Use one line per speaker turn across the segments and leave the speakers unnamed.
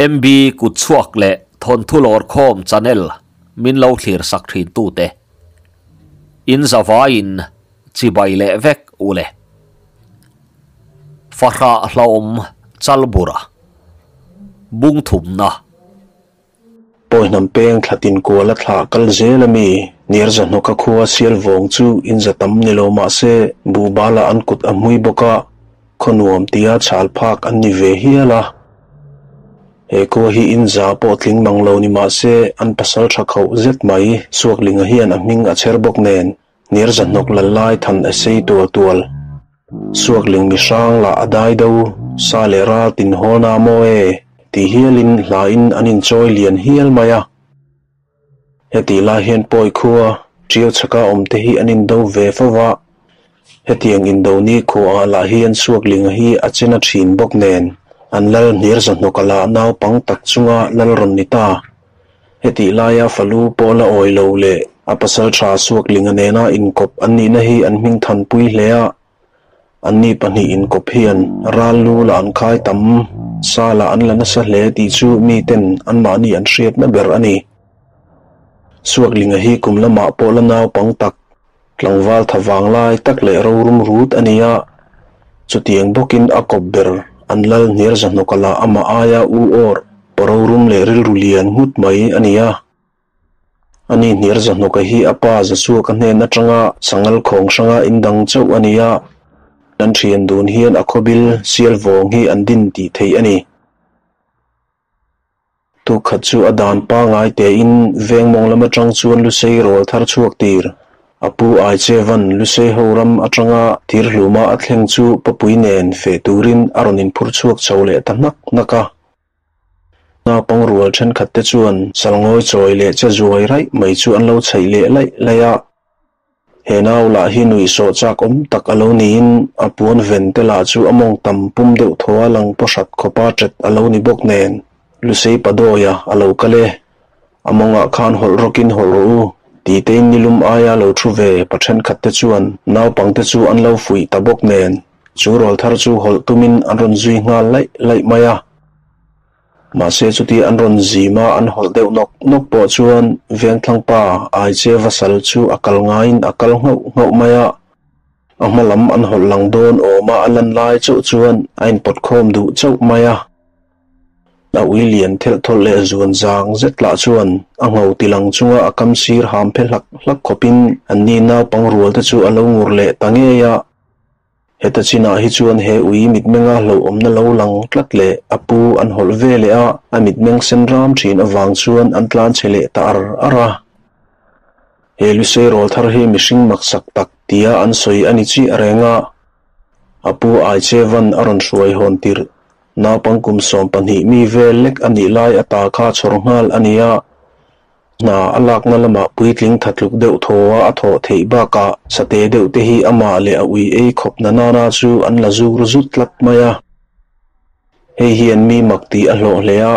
MB kutchhuak leh thawnthu lawrkhawm channel min lo thlir sak thin tute in zavaiin chibai leh vek ule. Fahrah hlauhawm Chalbura bung thumna.
Pawi hnam peng thla tin kual a thlah kal zel a mi? Niarzahnawka khua sial vawng chu in za tam ni lo mah se buhbala an kut a hmui bawk a, khaw nuam tia chhal phak an ni ve hial a. He khua hi in za pawh tling mang lo ni mah se an pasal tha khauh zet mai Suaklinga hian a hming a chher bawk nen Niarzahnawk lal lai than a sei tual tual. Suakling mi hrang lah a dai do, sa leh ral tin haw na maw e, ti hialin hlain an inchawi lian hial mai a. Hetih lai hian pawi khua, ṭiau chhaka awmte hi an indo ve fo va. Hetiang indo ni khuaah lah hian Suaklinga hi a che na ṭhin bawk nen, an lal hniar zahnawka lah naupang tak chunga lal rawn ni ta. Hetih laia falu pawh la awi lo leh a pasalṭha Suaklinga nena inkawp an nihna hi an hming thanpui hle a. Anni pahnih inkawp hian ral lu la an khai tam, sa la an la nasa hle tih chu miten anmahni an hriatna ber a ni. Suaklinga hi kum lamah pawh la naupang tak, tlangval tha vang lai tak leh rorum rut a ni a. Chutiang bawkin a kawp ber an lal hniar zahnawka lah amah aia u awr, rorum leh rilru lian nghut mai a ni a. Ani hniar zahnawka hi a pa Zasuaka hnen atanga sangal khawng hranga indang chauh a ni a, an thian dun hian a khawbil sial vawng hi an din tih theih a ni. Tukkhat chu a dan pangai tein veng mawng lam atang chuan Lusei rawl thar chhuak tir. A pu Aichevan Lusei ho ram atanga thir hluma a thleng chu papui nen feh turin a rawn inphur chhuak chho leh ta hnak hnak a. Naupang rual thenkhat te chuan salngawi chawi leh che zuai raih mai chu an lo chhaih leh laih laih a. He nau lah hi nuihsawh chak awm tak a lo niin a puan ven te lah chu a mawng tam pum deuh thaw a lang paw hrat khawpa ṭet a lo ni bawk nen Lusei Padawia a lo kal e. A mawngah khan hawlh rawkin hawlh rawh u ti tein nilum aia lo thu ve pa thenkhat te chuan naupang te chu an lo fuih ta bawk nen chu rawl thar chu hawlh tumin an rawn zui nghal laih laih mai a. Mahse chuti an rawn zim a, an hawlh deuh nawk nawk pawh chuan Vengthlangpa Aiche Vasal chu a kal ngaiin a kal nghauh nghauh mai a, a hma lam an hawlh lang dawn awm a a lan lai chauh chuan a inpawt khawm duh chauh mai a. A ui lian thelh thawlh leh zuan zang zet lah chuan a ngho ti lang chunga a kam sir ham phe hlak hlak khawpin anni naupang rual te chu a lo ngur leh ta ngei a. Heta chinah hi chuan he ui mitmenga hlauhawmna lo lang tlat leh a pu an hawlh ve leh a, a mitmeng sen ram thin avang chuan an tlan chhe leh ta ar ar a. He Lusei rawl thar hi mihring maksak tak tia an sawi a ni chiah reng a, a pu Aichevan a rawn hruai hawn tirh naupang kum 12 mi vel lek a nih lai ata kha chhawr nghal a ni a. Hna a lakna lamah puitling tha tluk deuh thaw a a thawh theih bakah sate deuh te hi amah leh a ui ei khawp na nana chu an la zur zut tlat mai a. Hei hian mi mak tih a hlawh hle a,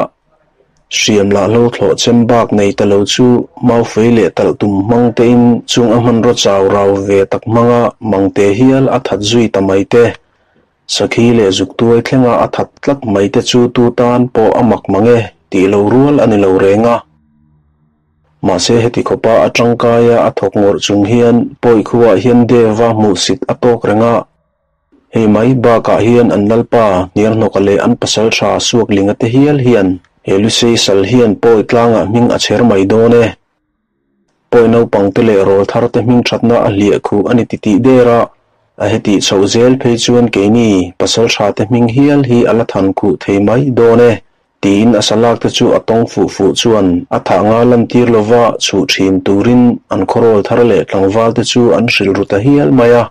hriam lah hlo thlawh chem bak nei ta lo chu maufei leh talh tum hmang tein chung a hmanraw chau rau ve tak hmanga mangte hial a that zui ta mai te. Sakhi leh zuktuai thlenga a that tlat mai te chu tu tan pawh a mak mang e tih lo rual a ni lo reng a. Mahse heti khawpa a tangkaia a thawk ngawrh chung hian pawi khuaah hian Deva hmuhsit a tawk reng a. Hei mai bakah hian an lalpa Hniarhnawka leh an pasal tha Suaklinga te hial hian he Lusei sal hian pawi tlangah hming a chher mai dawn e. Pawi naupangte leh rawl tharte hming thatna a hliah khuh a ni titih der a, a hetih chhoh zel phei chuan keini pasal thate hming hial hi a la than khuh thei mai dawn e, tiin a salakte chu a tawng fuh fuh chuan a thah nga lantir lova chhuh thin turin an khawrawl thar leh tlangvalte chu an hrilh ru ta hial mai a.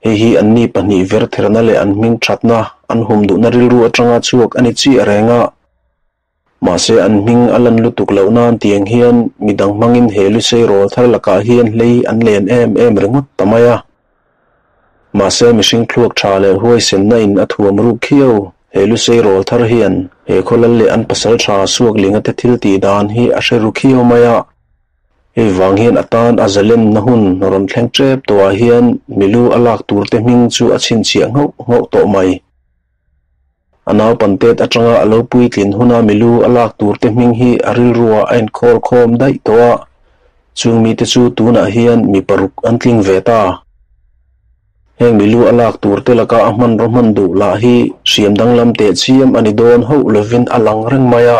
Hei hi anni pahnih vertherna leh an hming thatna an hum duhna rilru atanga chhuak a ni chiah reng a. Mahse an hming a lan lutuk loh nan tiang hian midang hmangin he Lusei rawl thar lakah hian hlei an len em em ringawt ta mai a. Mahse mihring thluak tha leh huaisenna in a thuam ruk khiau he Lusei rawl thar hian he khawlal leh an pasal tha Suaklinga te thil tih dan hi a hre ru khiau mai a. Hei vang hian a tan a zalenna hun rawn thleng tep tawhah hian milu a lak tur te hming chu a chhinchhiah nghauh nghauh tawh mai. naupan tet atanga a lo puitlin huna milu a lak tur te hming hi a rilruah a inkhawl khawm daih tawh a, chung mite chu tunah hian mi paruk an tling ve ta. Heng milu a lak tur te laka a hmanraw hman duh lah hi hriam danglam teh chiam a ni dawn hauh lovin a lang reng mai a,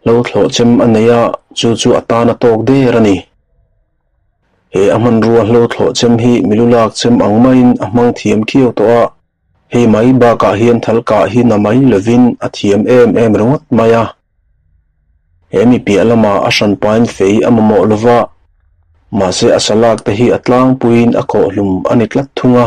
hlo thlawh chem a nei a, chu chu a tan a tawk der a ni. He a hmanrua hlo thlawh chem hi milu lak chem ang maiin a hmang thiam khiau tawh a, hei mai bakah hian thal kah hi na mai lovin a thiam em em ringawt mai a. He mi piah lamah a hranpain fei a mamawh lova, mahse a salak te hi a tlangpuiin a khawhhlum a ni tlat thung a.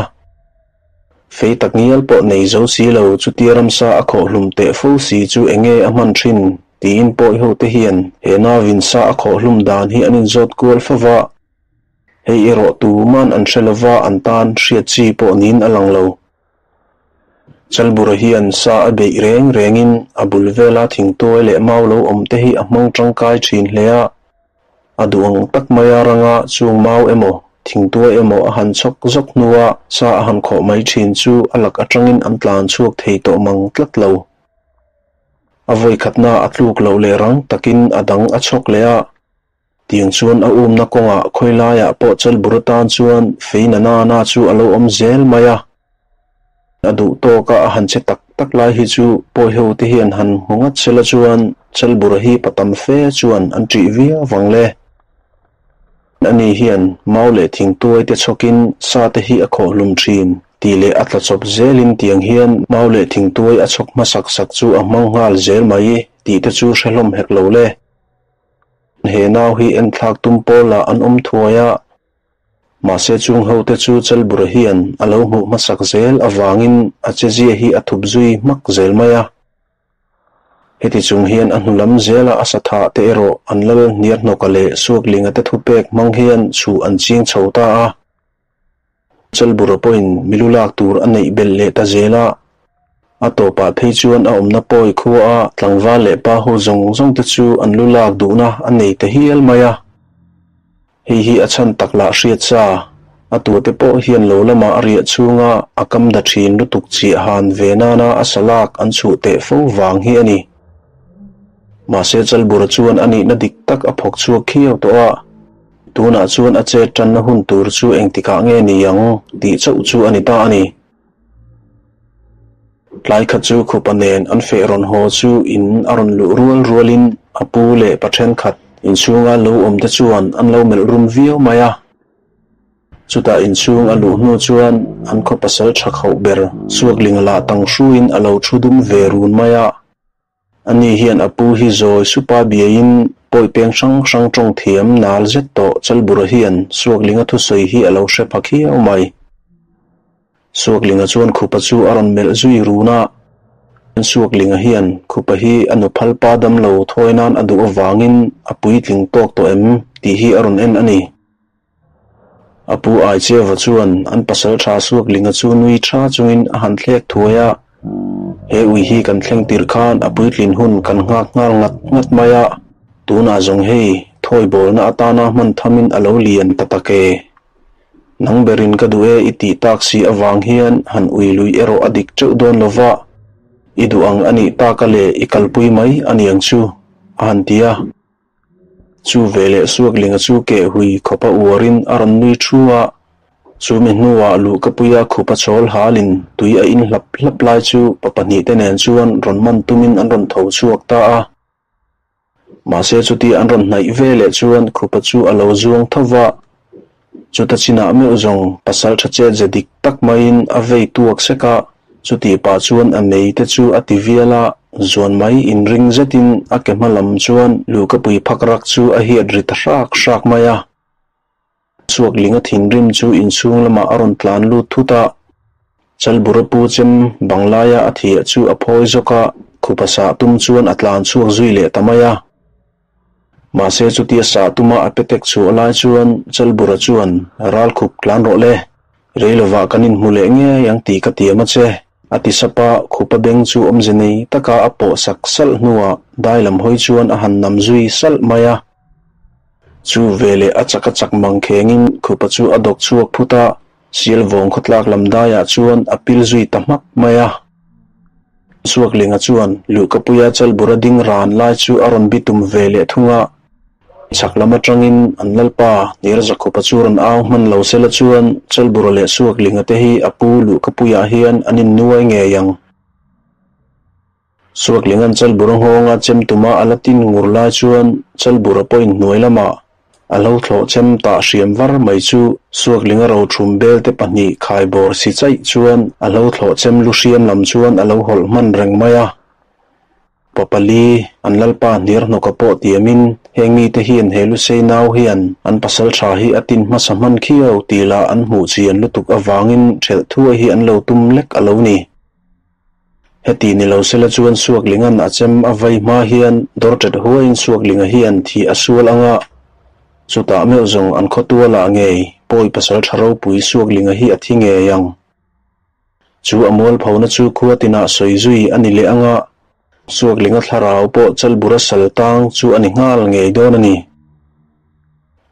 Fei tak ngial pawh nei zo si lo chutia ramsa a khawhhlum teh fo si chu enge a hman thin tiin pawiho te hian he nauvin sa a khawhhlum dan hi an inzawt kual fo va. Hei erawh tuman an hre lova an tan hriat chi pawh niin a lang lo. Chalbura hian sa a beih reng rengin a bul vela thingtuai leh mau lo awm te hi a hmang tangkai thin hle a. A duh ang tak maia ranga chung mau emaw, thingtuai emaw a han chhawk zawk hnua sa a han khawh mai thin chu a lak atangin an tlan chhuak thei tawh mang tlat lo. A vawikhatna a tluk loh leh rang takin a dang a chhawk leh a. Tiang chuan a umna kawngah khawi laiah pawh Chalbur atan chuan fei na na na chu a lo awm zel mai a. A duh tawka a han che tak tak lai hi chu pawiho te hian han hmu ngat sela chuan Chalbura hi pa tam fe chuan an ṭih viau vang le. Ani hian mau leh thingtuai te chhawkin sa te hi a khawhhlum ṭhin tih leh a tla chawp zelin tiang hian mau leh thingtuai a chhawk hmasak sak chu a hmang nghal zel mai tih te chu hre hlawm hek lo le. He nau hi enthlak tum pawlah an awm thuai a, mahse chung hote chu Chalbura hian a lo hmuh hmasak zel avangin a chezia hi a thup zui hmak zel mai a. Heti chung hian a hnu lam zela a satha te erawh an lal Hniarhnawka leh Suaklinga te thupek hmang hian chhuh an ching chho ta a. Chalbura pawhin milu lak tur a neih belh leh ta zel a, a tawpah phei chuan a awmna pawi khua a tlangval leh pa ho zawng zawng te chu an lu lak duhna a nei ta hial mai a. Hei hi a chhan tak lah hriat sa, a tute pawh hian lo lama a riah chhunga a kam da thin lutuk chiah han ve nana a sa lak an chhuh teh fo vang hi a ni. Mahse Chalbura chuan a nihna dik tak a phawk chhuak khiau tawh a. Tunah chuan a chet tanna hun tur chu engtikah nge ni ang tih chauh chu a ni ta a ni. Tlai khat chu khupa nen an feh rawn haw chu in a rawn luh rual rualin a pu leh pa thenkhat inchhunga lo awm te chuan an lo melh rum viau mai a. Chutah inchhung a luh hnu chuan an khaw pasal tha khauh ber Suaklinga lah tang hruiin a lo thu dum ve run mai a. Ani hian a pu hi zawi supa biaiin pawi peng hrang hrang tawng thiam nal zet tawh Chalbura hian Suaklinga thusawi hi a lo hre pha khiau mai. Suaklinga chuan Khupa chu a rawn melh zui run a, Suaklinga hian Khupa hi a nuphal pa damlo thawi nan a duh avangin a puitling tawk tawh em tih hi a rawn en a ni. A pu Aicheva chuan an pasal tha Suaklinga chu nui tha chungin a han thlek thuai a, He ui hi kan thleng tirh khan a puitlin hun kan nghak nghal ngat ngat mai a, tunah zawng hei thawi bawlna atana hman thamin a lo lian ta tak e. Nang berin ka duh e i tih tak si avang hian han ui lui erawh a dik teuh dawn lo va, i duh ang a nih taka leh i kalpui mai a niang chu, a han ti a. Chu veleh Suaklinga chu keh hui khawpa uarin a rawn nui thu a, chu mi hnuah luhkapuia khupa chawl halin tui a in hlap hlap lai chu pa pahnihte nen chuan rawn man tumin an rawn tho chhuak ta a. Mahse chuti an rawn hnaih veleh chuan khupa chu a lo zuang tho va, chuta chinah meuh zawng pasal tha chet ze dik tak maiin a vei tuak sek a. Chutih pah chuan a mei te chu a ti vial a, zuan mai inring zetin a ke hma lam chuan luhkapui phak rak chu a hiat ri ta hrak hrak mai a. Suaklinga thinrim chu inchhung lamah a rawn tlan lut thut a, Chalbura pu chem banglaia a thiah chu a phawi zawk a, khupa sah tum chuan a tlan chhuak zui leh ta mai a. Mahse chutia sah tuma a petek chhuah lai chuan Chalbura chuan ralkhup tlan rawh le. Rei lovah kan inhmu leh ngei ang tih ka tiam a che, a ti sap a, khupa beng chu awmze nei taka a pawh sak salh hnuah dai lam hawi chuan a han nam zui salh mai a. Chu veleh a chak a chak mang khengin khupa chu a dawk chhuak phut a, sial vawng khawtlak lam daiah chuan a pil zui ta hmak mai a. Suaklinga chuan luhkapuia Chalbura ding ran lai chu a rawn bitum ve leh thung a. Chhak lam atangin an lalpa Nirzakhawpa chu rawn au hman lo sela chuan Chalbura leh Suaklinga te hi a pu luhkapuiah hian an innuai ngei ang. Suaklinga'n Chalbura nghawnga chem tuma a la tin ngur lai chuan Chalbura pawhin hnuai lamah a lo thlawh chem tah hriam var mai chu Suaklinga rothum belte pahnih khai bawr si chaih chuan a lo thlawh chem lu hriam lam chuan a lo hawlh hman reng mai a. Pa pali an lalpa hniar hnawka pawh tiamin heng mite hian he Lusei nau hian an pasal tha hi a tin hmasa hman khiau tih lah an hmuh chian lutuk avangin ṭhelh thuai hi an lo tum lek a lo ni. Heti ni lo sela chuan Suaklinga'n a chem a vai hma hian dawrṭet huaiin Suaklinga hian thih a sual ang a, chutah meuh zawng an khawtualah ngei pawi pasal ṭha ropui Suaklinga hi a thi ngei ang. Chu a mualphona chu khua tinah sawi zui a ni leh ang a, Suaklinga thlarau pawh Chalbura sal tang chu a ni nghal ngei dawn a ni.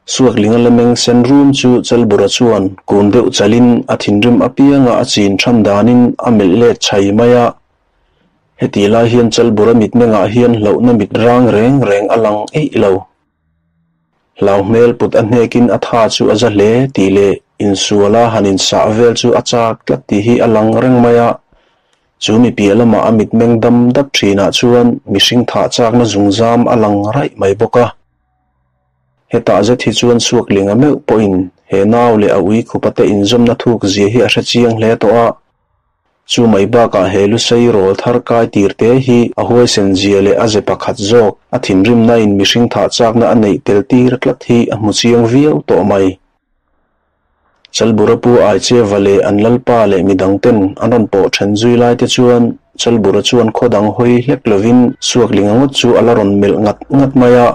Suaklinga lemeng sen rum chu Chalbura chuan kun deuh chalin a thinrim apianga a chin than danin a melh let chhai mai a. Heti lai hian Chalbura mitmengah hian hlauhna mit rang reng reng a lang eih lo. Hlau hmel put a hnekin a tha chu a za hle tih leh insuala han insah vel chu a chak tlat tih hi a lang reng mai a. Chu mi piah lamah a mitmeng dam dap thinah chuan mihring thah chakna zungzam a lang raih mai bawk a. Hetah zet hi chuan Suaklinga meuh pawhin he nau leh a ui khupate inzawmna thuk zia hi a hre chiang hle tawh a. Chu mai bakah he Lusei rawl thar kai tir te hi a huaisen zia leh a ze pakhat zawk a thinrimna in mihring thah chakna a neih tel tir tlat hi a hmu chiang viau tawh mai. Chalbura pu Aicheva leh an lalpa leh midang ten an rawn pawh then zui lai te chuan Chalbura chuan khaw dang hawi hlek lovin Suaklinga ngawt chu a la rawn melh ngat ngat mai a.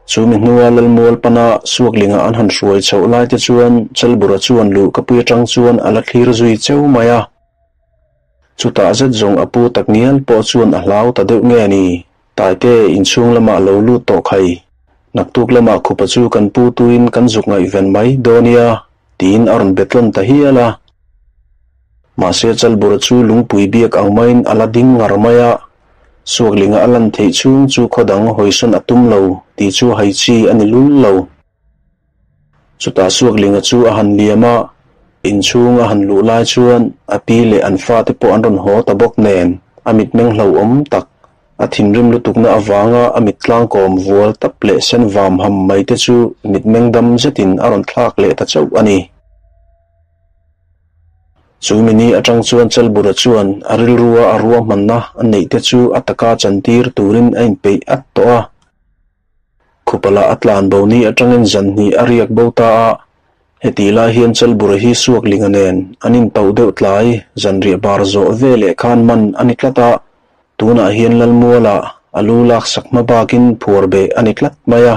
Chu mi hnua Lalmual pana Suaklinga an han hruai chhoh lai te chuan Chalbura chuan luhkapui atang chuan a la thlir zui cheu mai a. Chutah zet zawng a pu takngial pawh chuan a hlau ta deuh nge ni? Taite inchhung lamah lo lut tawh khai. Naktuk lamah khupa chu kan pu tuin kan zuk ngaihven mai dawn nia, tiin a rawn betlawn ta hial a. Mahse Chalbura chu lungpui biak ang maiin a la ding ngar mai a, Suaklinga a lan theih chhung chu khaw dang hawisawn a tum lo tih chu hai chi a ni lul lo. Chutah Suaklinga chu a han liam a, inchhung a han luh lai chuan a pi leh an fate pawh an rawn haw ta bawk nen a mitmeng hlauhawm tak, a thinrim lutukna avanga a mit tlangkawm vual tap leh sen vam ham mai te chu mitmeng dam zetin a rawn thlak leh ta chauh a ni. Chu mini atang chuan Chalbura chuan a rilrua a ruahmanna a neih te chu a taka chantir turin a inpeih at tawh a. Khupala a tlan bo ni atangin zan hnih a riak bo ta a, hetih lai hian Chalbura hi Suaklinga nen an intauh deuh tlai zan riah bar zawh ve leh khan man a ni tlat a, tunah hian Lalmuala a lu laksak hma bakin phuar beh a ni tlat mai a.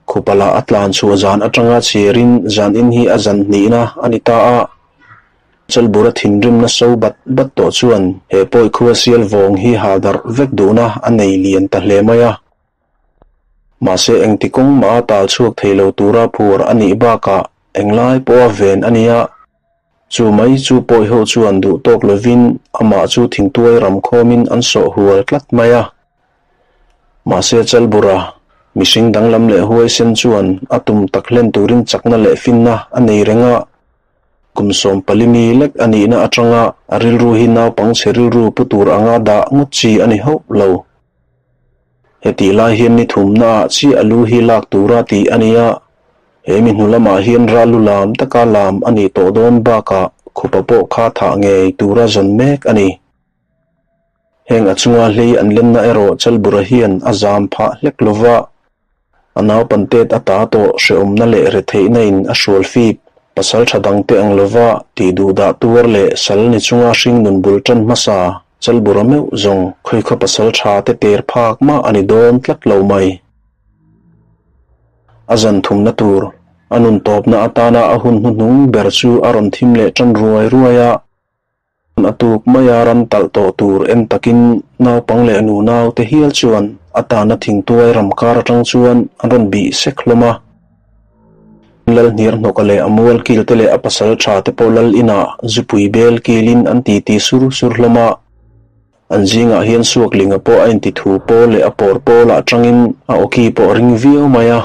Khupala a tlan chhuah zan atanga chhiarin zan in hi a zan hnihna a ni ta a, Chalbura thinrimna so bat bat tawh chuan he pawi khua sial vawng hi ha darh vek duhna a nei lian ta hle mai a. Mahse engti kawng mah a tal chhuak thei lo tura phur a nih bakah englai pawha ven a nia. Chu mai chu pawi ho chuan duh tawk lovin amah chu thingtuai ram khawmin an sawh hual tlat mai a. Mahse Chalbura, mihring danglam leh huaisen chuan a tum tak hlen turin chakna leh finna a nei reng a. Kum 14 mi lek a nihna atanga a rilru hi naupang chhe rilru pu tur anga dah ngawt chi a ni hauh lo. Hetih lai hian ni thumnaah chiah a lu hi lak tura tih a ni a, he mi hnu lamah hian ral lu lam taka lam a nih tawh dawn bakah khupa pawh kha thah ngei tura zawn mek a ni. Heng a chunga hlei an lenna erawh Chalbura hian a zam phah hlek lova, a naupantet a ta tawh hrehawmna leh retheihna in a hrual fip, pasal tha dangte ang lova tih duhdah tuar leh sal ni chunga hringnun bul tan hmasa Chalbura meuh zawng khawikhaw pasal tha te ter phak mah a ni dawn tlat lo mai. A zan thumna tur, a nun tawpna atana a hun hnuhnung ber chu a rawn thim leh tan ruai ruai a. A tuk maia ram talh tawh tur en takin naupang leh nu naute hial chuan a tana thingtuai ram kar atang chuan an rawn bih sek hlawm a. Lal hniar hnawka leh a mual kil te leh a pasal tha te pawh lal inah zupui bel kilin an titi sur sur hlawm a. An zingah hian Suaklinga pawh a inti thu pawl leh a pawr pawlah tangin a awki pawh a ring viau mai a.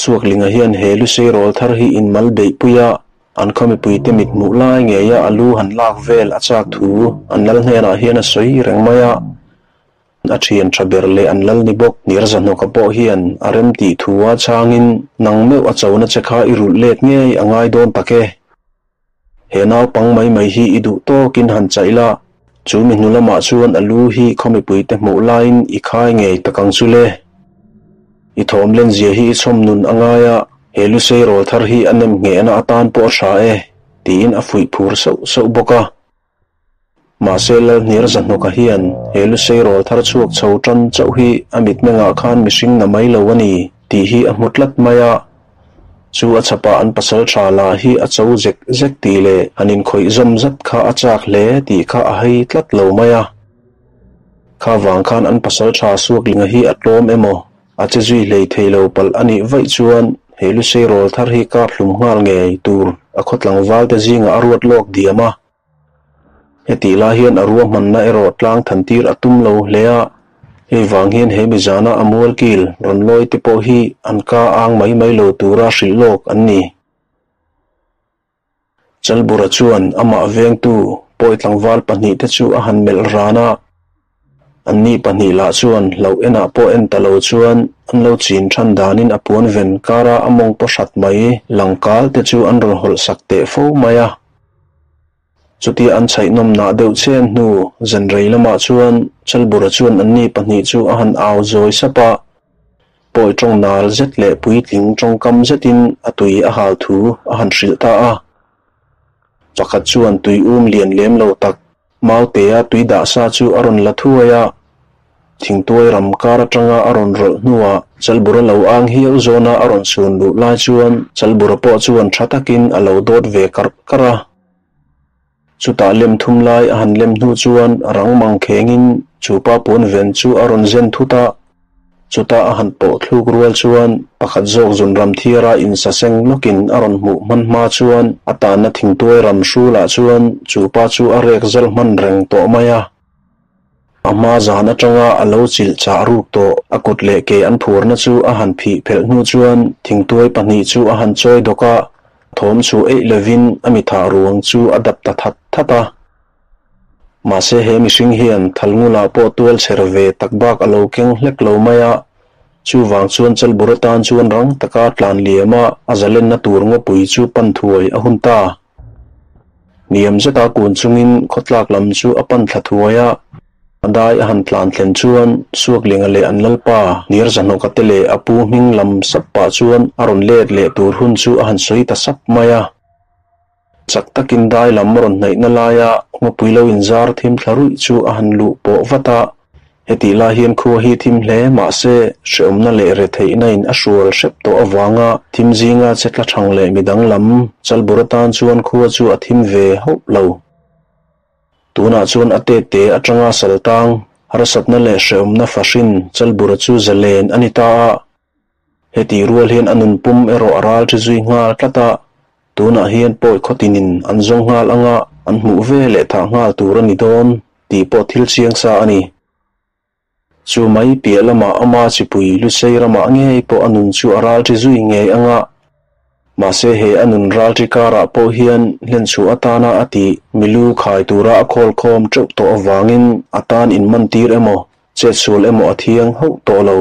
Suaklinga hian he Lusei rawl thar hi inmal beihpui a, an khaw mipuite mit hmuh lai ngeia a lu han lak vel a chak thu an lal hnenah hian a sawi reng mai a. A thian tha ber leh an lal ni bawk Nirzahnawka pawh hian a rem tih thu a changin nang meuh a chona che kha i rulh let ngei a ngai dawn tak e. He naupang mai mai hi i duh tawkin han chaih la, chu mi hnu lamah chuan a lu hi khaw mipuite hmuh laiin i khai ngei tak ang chu le. I thawm lenzia hi i chhawm nun a ngai a, he lusei rawl thar hi a nem nghehna atan pawh a hra e, tiin a fuih phur sauh sauh bawk a. Mahse Lalhniar Zahnawka hian he lusei rawl thar chhuak chho tan chauh hi a mitmengah khan mihring na mai lo a ni tih hi a hmu tlat mai a. Chu a chhapah an pasal tha la hi a cho zek zek tih leh han inkhawih zawm zat kha a chak hle tih kha a hei tlat lo mai a. Kha vang khan an pasal tha Suaklinga hi a tlawm emaw a che zui hlei thei lo palh a nih vaih chuan he lusei rawl thar hi kap hlum nghal ngei tur a khawtlangval te zingah a ruat lawk diam a. Hetih lai hian a ruahmanna erawh tlang than tir a tum lo hle a, hei vang hian he mizana a mualkil rawn lawi te pawh hi an ka ang mai mai lo tura hrilh lawk an ni. Chalbura chuan amah vengtu pawi tlangval pahnihte chu a han melh ran a. Anni pahnih lah chuan hlauh enah pawh en ta lo chuan an lo chin than danin a puan ven kara a mawng paw hrat mai langkal te chu an rawn hawlh sak teh fo mai a. Chutia an chhaihnawm nah deuh chen hnu zan rei lamah chuan Chalbura chuan anni pahnih chu a han au zawi sap a, pawi tawng nal zet leh puitling tawngkam zetin a tui a hal thu a han hrilh ta a. Pakhat chuan tui um lian lem lo tak Mautea tui dah sa chu a rawn la thuai a, thingtuai ram kar atanga a rawn rawlh hnuah Chalbura lo ang hiau zawna a rawn chhun luh lai chuan Chalbura pawh chuan tha takin a lo dawt ve karh karh a. Chutah lem thum lai a han lem hnu chuan rang mang khengin chu pa puan ven chu a rawn zen thut a. Chutah a han pawh thluk rual chuan pakhat zawk zun ram thiara insaseng lawkin a rawn hmuh hman hma chuan a tanna thingtuai ram hrulah chuan chu pa chu a rek zal hman reng tawh mai a. A hma zan atanga a lo chilh chah ruk tawh a kut leh ke an phurna chu a han phih phelh hnu chuan thingtuai pahnih chu a han chawi dawk a, thawm chu eih lovin a mithah ruang chu a dap ta that that a. Mahse he mihring hian Thalngulah pawh tual chher ve tak bak a lo keng hlek lo mai a, chuvang chuan Chalbur atan chuan rang taka tlan liam a, a zalenna tur ngawpui chu pan thuai a hun ta. Hniam zeta kun chungin khawtlak lam chu a pan thla thuai a, a dai a han tlan thlen chuan Suaklinga leh an lalpa Nirzahnawka te leh a pu hming lam sap pah chuan a rawn let leh tur hun chu a han sawi ta sap mai a. Chak takin dai lam rawn hnaihna laia ngawpui lo inzar thim thla ruih chu a han luh pawh vat a, hetih lai hian khua hi thim hle mahse hrehawmna leh retheihna in a hrual hrep tawh avanga thim zinga che tla thang leh midang lam Chalbur atan chuan khua chu a thim ve hauh lo. Tunah chuan a tete atanga saltang harsatna leh hrehawmna fahrin Chalbura chu zalen a ni ta a. Heti rual hian a nun pum erawh a ral ṭhi zui nghal tlat a, tunah hian pawi khawtinin an zawng nghal anga an hmuh ve leh thah nghal tur a ni dawn tih pawh thil chiang sa a ni. Chu mai piah lamah ama chipui Lusei ramah ngei pawh a nun chu a ral ṭhi zui ngei anga, mahse he a nun ral ṭhi karah pawh hian hlenchhuah atana a tih milu khai tura a khawlkhawm ṭeuh tawh avangin a tan inmantir emaw chetsual emaw a thiang hauh tawh lo.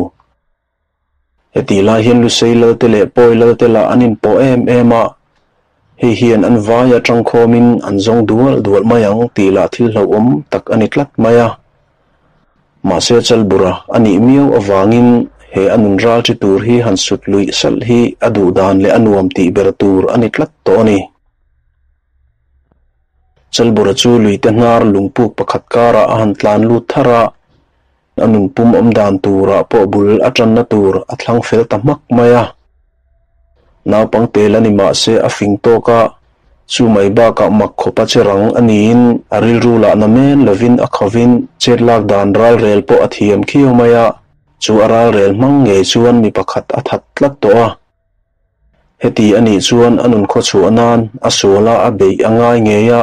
Hetih lai hian Lusei Lalte leh Pawi Lalte lah an inpawh em em a, hei hian an vai atang khawmin an zawng dual dual mai ang tih lah thil hlauhawm tak a ni tlat mai a. Mahse Chalbura a nih miau avangin he a nun ral thi tur hi han sut luih salh hi a duh dan leh a nuam tih ber tur a ni tlat tawh a ni. Chalbura chu luite hnar lungpuk pakhat karah a han tlan lut thar a. A nun pum awm dan turah pawh bul a tanna tur a thlang fel ta hmak mai a. Naupang tel a ni mah se a fing tawk a, chu mai bakah mak khawp a che rang a niin a rilru lah na men lovin a khovin chet lak dan ralrel pawh a thiam khiau mai a, chu a ralrel hmang ngei chuan mi pakhat a that tlat tawh a. Heti a nih chuan a nun khawchhuah nan a suala a beih a ngai ngei a.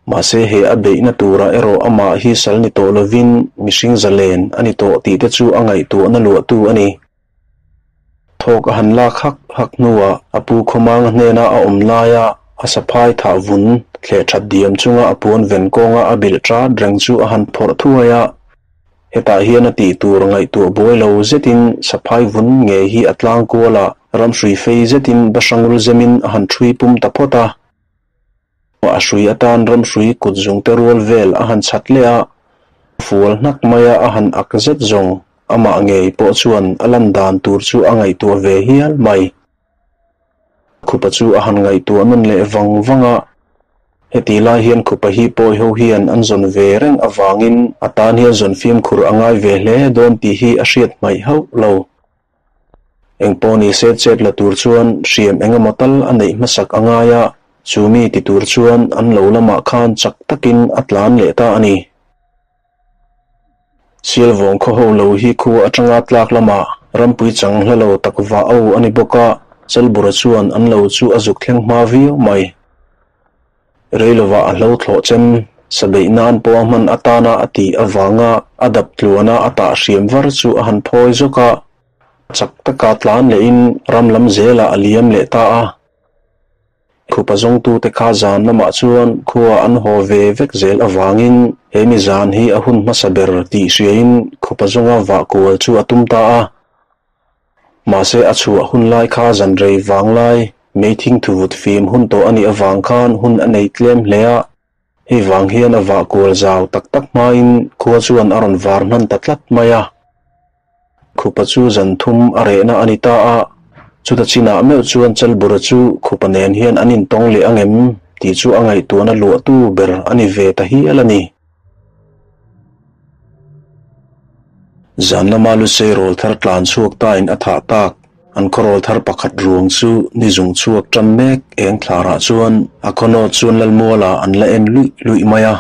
Mahse he a beihna turah erawh amah hi sal ni tawh lovin mihring zalen a ni tawh tih te chu a ngaihtuahna luahtu a ni. Thawk a han lak hak hak hnuah a pu Khawmanga hnena a awm laia a saphai thah vun thleh that diam chunga a puan ven kawnga a bilh tat reng chu a han phawrh thuai a. Hetah hian a tih tur ngaihtuah buai lo zetin saphai vun ngei hi a tlang kual a, ramhrui fei zetin bahrangul zemin a han ṭhui pum ta phawt a. A hrui atan ramhrui kut zungte rual vel a han chhat leh a, fual hnak maia a han ak zet zawng amah ngei pawh chuan a lan dan tur chu a ngaihtuah ve hial mai. Khupa chu a han ngaihtuah nawn leh vang vang a, heti lai hian Khupa hi pawi ho hian an zawn ve reng avangin a tan hian zawn fimkhur a ngai ve hle dawn tih hi a hriat hmaih hauh lo. Engpawh ni se chet la tur chuan hriam engemaw tal a neih hmasak a ngai a, chu mi ti tur chuan an lo lamah khan chak takin a tlan leh ta a ni. Sialvawng khaw ho lo hi khua atanga tlak lamah rampui chang hla lo tak vah au a ni bawk a, Chalbura chuan an lo chu a zuk thleng hma viau mai. Reilovah a hlo thlawh chem sabeih nan pawh a hman atana a tih avanga a dap tluana a tah hriam var chu a han phawi zawk a, chak taka tlan lehin ram lam zelah a liam leh ta a. Khupa zawngtute kha zan lamah chuan khua an haw ve vek zel avangin he mi zan hi a hun hmasa ber tih hriain khupa zawnga vah kual chu a tum ta a. Mahse a chhuah hun lai kha zan rei vang lai meithing thuvut fim hun tawh a nih avang khan hun a nei tlem hle a, hei vang hian a vah kual zau tak tak hmain khua chuan a rawn var hman ta tlat mai a. Khupa chu zan thum a rehna a ni ta a, chuta chinah meuh chuan Chalbura chu Khupa nen hian an intawng leh angem tih chu a ngaihtuahna luahtu ber a ni ve ta hial a ni. Zan lama Lusei rawl thar tlan chhuak tain a thah tak an khawrawl thar pakhat ruang chu ni zung chhuak tan mek eng thlarah chuan a khawnawt chuan Lalmuala an la en luih luih mai a.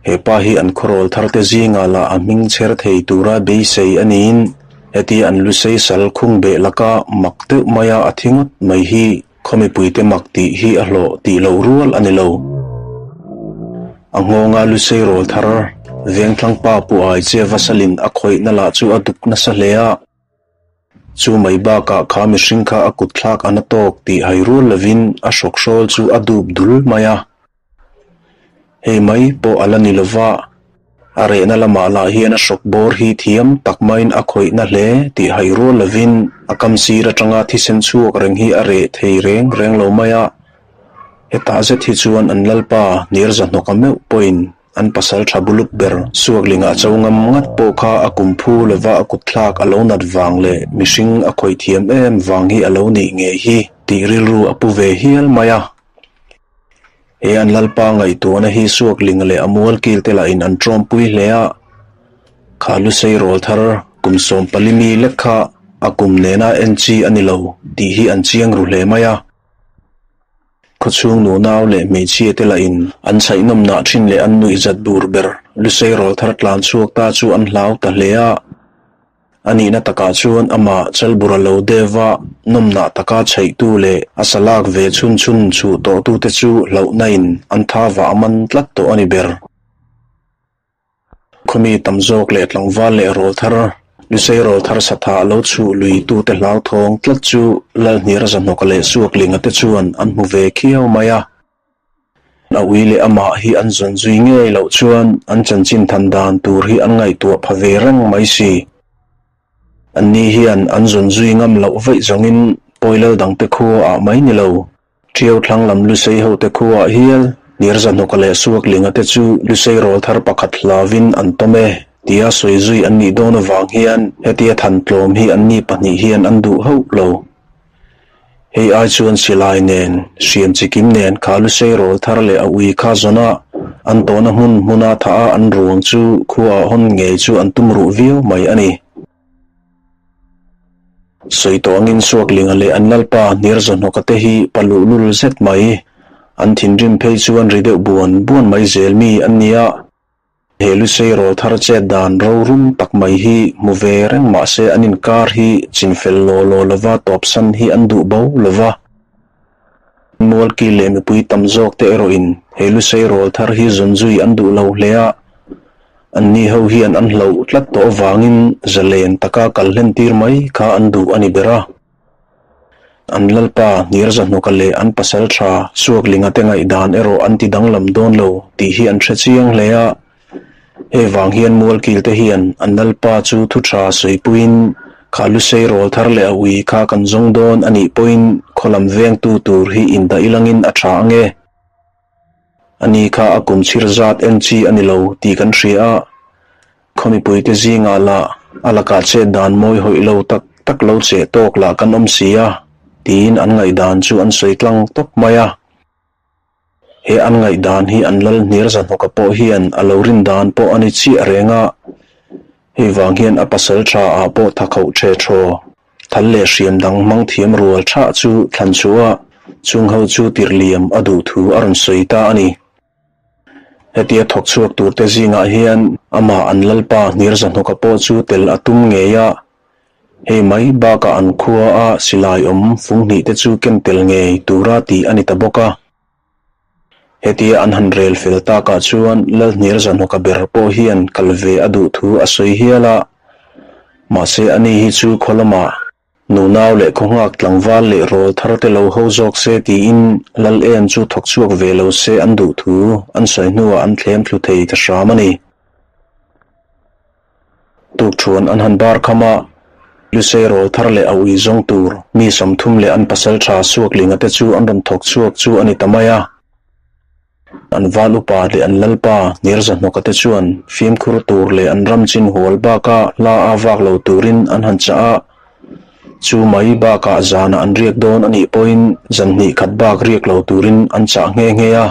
He pa hi an khawrawl tharte zingah lah a hming chher thei tura beisei a niin heti an Lusei sal khung beh laka mak deuh maia a thi ngawt mai hi Khaw mipuite mak tih hi a hlawh tih loh rual a ni lo. A nghawnga Lusei rawl thar Vengthlang pa Pu Ai che Vasalin a khawihna lah chu a duk nasa hle a. Chu mai bakah kha mihring kha a kut thlak a na tawk tih hai rual lovin a hrawkhrawl chu a dup dul mai a. Hei mai pawh a la ni lova, a rehna lamah lah hian a hrawk bawr hi thiam tak maiin a khawihna hle tih hai rual lovin a kam sir atanga thisen chhuak reng hi a reh thei reng reng lo mai a. Hetah zet hi chuan an lalpa Nirza hnawka meuh pawhin an pasal tha buluk ber Suaklingah cho ngam ngat pawh kha a kum phu lova a kut thlak a lo nat vang leh mihring a khawih thiam em vang hi a lo nih ngei hi tih rilru a pu ve hial mai a. He an lalpa ngaihtuahna hi Suaklinga leh a mualkil te lahin an tawmpui hle a, kha Lusei rawl thar kum 14 mi lek kha a kum nena en chi a ni lo tih hi an chiang ru hle mai a. Khawchhung nunau leh hmeichhia te lahin an chhaihnawmnah thin leh an nuihzat bur ber Lusei rawl thar tlan chhuak ta chu an hlau ta hle a. A nihna takah chuan amah Chalbura lo deuha nawmnah taka chheihtu leh a salak ve chhun chhun chhuh tawhtute chu hlauhnain an tha vah a man tlat tawh a ni ber. Khawmi tam zawk leh tlangval leh rawl thar, Lusei rawl thar satha lo chhuh luitute hlauthawng tlat chu Lalhniara Zahnawka leh Suaklinga te chuan an hmu ve khiau mai a. A ui leh amah hi an zawn zui ngei loh chuan an chanchin than dan tur hi an ngaihtuah pha ve reng mai si. Anni hian an zawn zui ngam loh vaih zawngin Pawilal dangte khua ah mai ni lo, Ṭiau thlang lam Lusei hote khua ah hial Nirzahnawka leh Suaklinga te chu Lusei rawl thar pakhat hlauvin an tawm e tia sawi zui an nih dawn avang hian hetia than tlawm hi anni pahnih hian an duh hauh lo. Hei ai chuan silai nen, hriam chikim nen kha Lusei rawl thar leh a ui kha zawn a, an tawhna hmun hmuna thah a an ruang chu khua ah hawn ngei chu an tum ruh viau mai a ni. Sawi tawh angin Suaklinga leh an lalpa Hniarzahnawka te hi pa luhlul zet mai, an thinrim phei chuan ri deuh buan buan mai zel mi an ni a. He Lusei rawl thar chet dan rorum tak mai hi hmu ve reng mah se an inkar hi chinfel law law lova tawpsan hi an duh bo lova. Mualkil leh mipui tam zawk te erawh in he Lusei rawl thar hi zawn zui an duh lo hle a, an ni ho hian an hlauh tlat tawh avangin zalen taka kal hlen tir mai kha an duh a ni ber a. An lalpa Hnirzahnuka leh an pasal tha Suaklinga te ngaihdan erawh an ti danglam dawn lo tih hi an hre chiang hle a. Hei vang hian Mualkil te hian an lalpa chu thu tha sawipuiin kha Lusei rawl thar leh a ui kha kan zawng dawn a nih pawhin khaw lam vengtu tur hi indah ilangin a tha ange. Ani kha a kum chhir zat en chi a ni lo tih kan hria a, khaw mipuite zingah lah a lakah chet dan mawi hawih lo tak tak lo cheh tawk lah kan awm si a tiin an ngaihdan chu an sawi tlang tawp mai a. He an ngaihdan hi an lal hniar zahnawka pawh hian a lo rin dan pawh a ni chiah reng a, hei vang hian a pasal tha ah pawh thakhoh the thaw, thal leh hriam dang hmang thiam rual thah chu thlan chhuah a, chung ho chu tirhliam a duh thu a rawn sawi ta a ni. Hetia thawk chhuak turte zingah hian amah an lalpa hniar zahnawka pawh chu tel a tum ngei a, Hei mai bakah an khua a silai awm fung hnih te chu ken tel ngei tura tih a ni ta bawk a. Hetia an han rel fel takah chuan Lalhniar Zahnawka ber pawh hian kal ve a duh thu a sawi hial a. Mahse ani hi chu khaw lamah nunau leh khawnghak tlangval leh rawl thar te lo ho zawk se tiin Lal em chu thawk chhuak ve lo se an duh thu an sawi hnuah an thlem thlu thei ta hram a ni. Tukṭhuan an han bar kham a, Lusei rawl thar leh a ui zawng tur mi 30 leh an pasal ṭha Suaklinga te chu an rawn thawk chhuak chu a ni ta mai a. An val upa leh an lalpa Nirzahnawka te chuan fimkhur tur leh an ram chin hual baka hla a vak lo turin an han chah a, chu mai bakah zanah an riak dawn a nih pawhin zan hnih khat bak riak lo turin an chah nghe nghe a.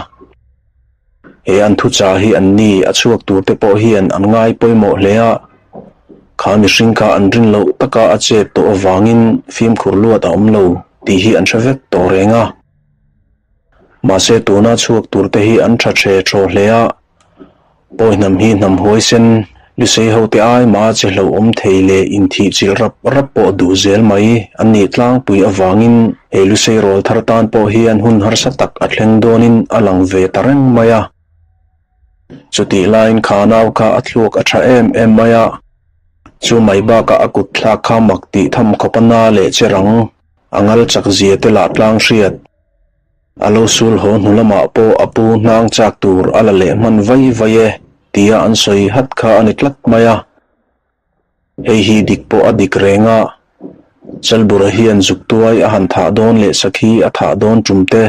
He an thuchah hi an ni a chhuak tur te pawh hian an ngai pawimawh hle a, kha mihring kha an rin loh taka a chet tawh avangin fimkhur luat a awm lo tih hi an hre vek tawh reng a. Mahse tuna chhuak tur te hi an tha the thaw hle a, pawi hnam hi hnam huaisen Lusei ho te ai mah che hlauhawm thei leh inthih chilh rap rap pawh duh zel mai an nih tlangpui avangin he Lusei rawl thar tan pawh hian hun harsa tak a thleng dawnin a lang ve ta reng mai a. Chutih laiin kha nau kha a thluak a tha em em mai a, chu mai bakah a kut thlak kha mak tih tham khawp a na leh che rang a ngal chak zia te lah tlang hriat. A lo sul haw hnu lamah pawh a pu hnang chak tur a la leh hman vai vai e tia an sawi hat kha a ni tlat mai a. Hei hi dik pawh a dik reng a, Chalbura hian zuktuai a han thah dawn leh sakhi a thah dawn tum te,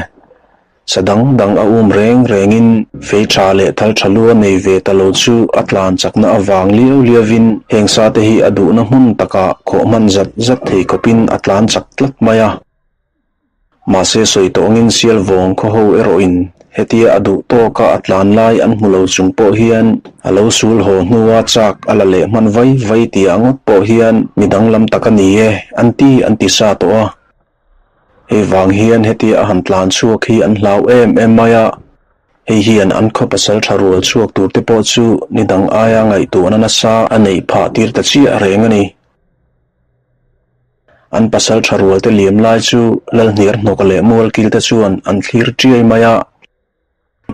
sa dang dang a um reng rengin fei tha leh thal tha lu a nei ve ta lo chu a tlan chakna avang liau liauvin heng sa te hi a duhna hmun takah khawh hman zat zat thei khawpin a tlan chak tlat mai a. Mahse sawi tawngin sial vawng khaw ho erawhin hetia a duh tawka a tlan lai an hmu lo chung pawh hian a lo sul haw hnua chak a la leh hman vai vai tia ngawt pawh hian mi danglam tak a ni e an ti an ti sa tawh a. Hei vang hian hetia a han tlan chhuak hi an hlau em em mai a, hei hian an khaw pasal tha rual chhuak tur te pawh chu ni dang aia ngaihtuahna nasa a neih phah tir ta chiah reng a ni. An pasal tha rual te liam lai chu Lalhniar hnawk leh Mualkil te chuan an thlir tiai mai a.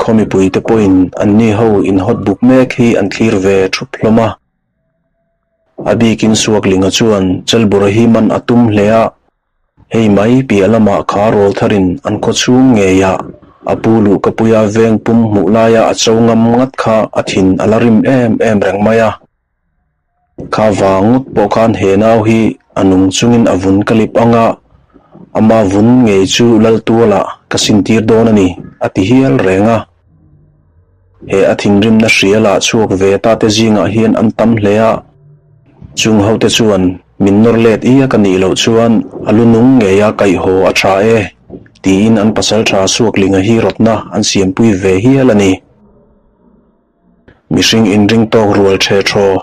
Khaw mipui te pawhin anni ho inhawt buk mek hi an thlir ve thup hlawm a. A bikin Suaklinga chuan Chelbura hi man a tum hle a, hei mai piah lamah kha rawl tharin an khaw chhung ngeiah a pu luhkapuia veng pum hmuh laia a cho ngam ngat kha a thin a la rim em em reng mai a. Kha vang ngawt pawh khan he nau hi a nung chungin a vun ka lip ang a, ama vun ngei chu Laltualah ka sintir dawn a ni, a ti hial reng a. He a thinrimna hrialah chhuak ve ta te zingah hian an tam hle a, chung hote chuan min nawr let ia ka nih loh chuan a lu nung ngeia kaih haw a tha e, tiin an pasaltha Suaklinga hi rawtna an siampui ve hial a ni. Mihring inring tawk rual the thaw.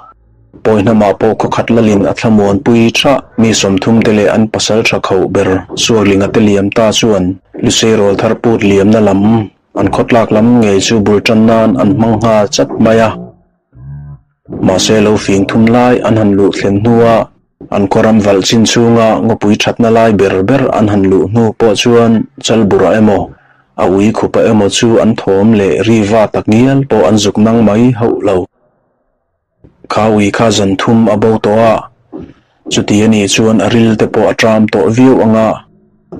Pawi hnamah pawh khaw khat lalin a thlamuanpui tha mi 30 te leh an pasal tha khauh ber Suaklinga te liam ta chuan Lusei rawl thar put liamna lam an khawtlak lam ngei chu bul tan nan an hmang nghal chat mai a. Mahse lo fing thum lai an han luh thlen hnua. An kawram valh chin chhunga ngawpui thatna lai ber ber an han luh hnu pawh chuan Chalbura emaw, a ui khupa emaw chu an thawm leh ri va tak ngial pawh an zuk nang mai hauh lo. Kha ui kha zan thum a bo tawh a, chuti a nih chuan a ril te pawh a ṭam tawh viau ang a,